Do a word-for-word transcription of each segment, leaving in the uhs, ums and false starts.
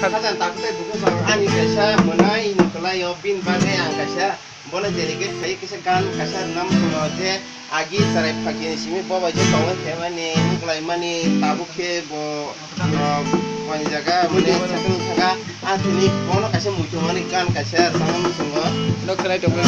Hajan takhuk tei bukhuk bang ani kaisa mwnai ni kwlai o, bini bagwi ang kaisa bono dedicate khai kaisa gan kaisa rwnam swngo je agi chwrai phakini simi bo bai je tongwi phaimani, wngkhlaimani, tabuk khe bo, ah, wani jaga mane settle thangkha. Ang tini bono kaisa muitu mani gan kaisa rwnam swngo. No khwnai tongkhe.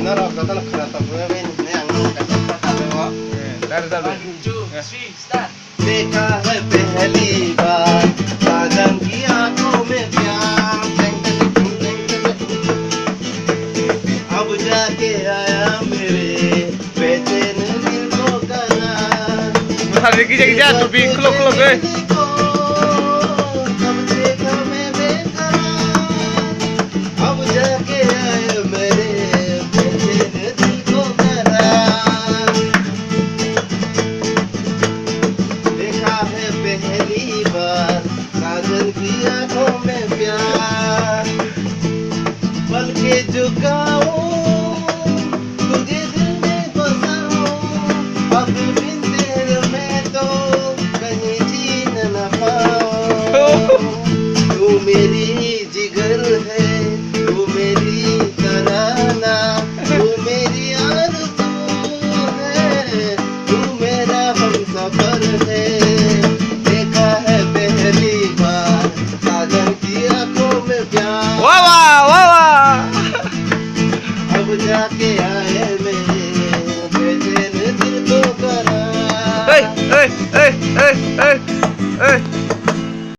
Norok jotono khwna tongkhe bai hinwi ang kaisa kha kha o. Eh, dale, dale. One, two, three, start. देखा है पहली बार साजन की आंखों में प्यार। अब जाके आया मेरे बेचैन दिल को करार। Masal riki jagi ja, tupi khuluk khuluk, eh. अब देखा मैं बेकरार। अब जाके आया मेरे बेचैन दिल को करार। देखा है पहली बार साजन की आंखों में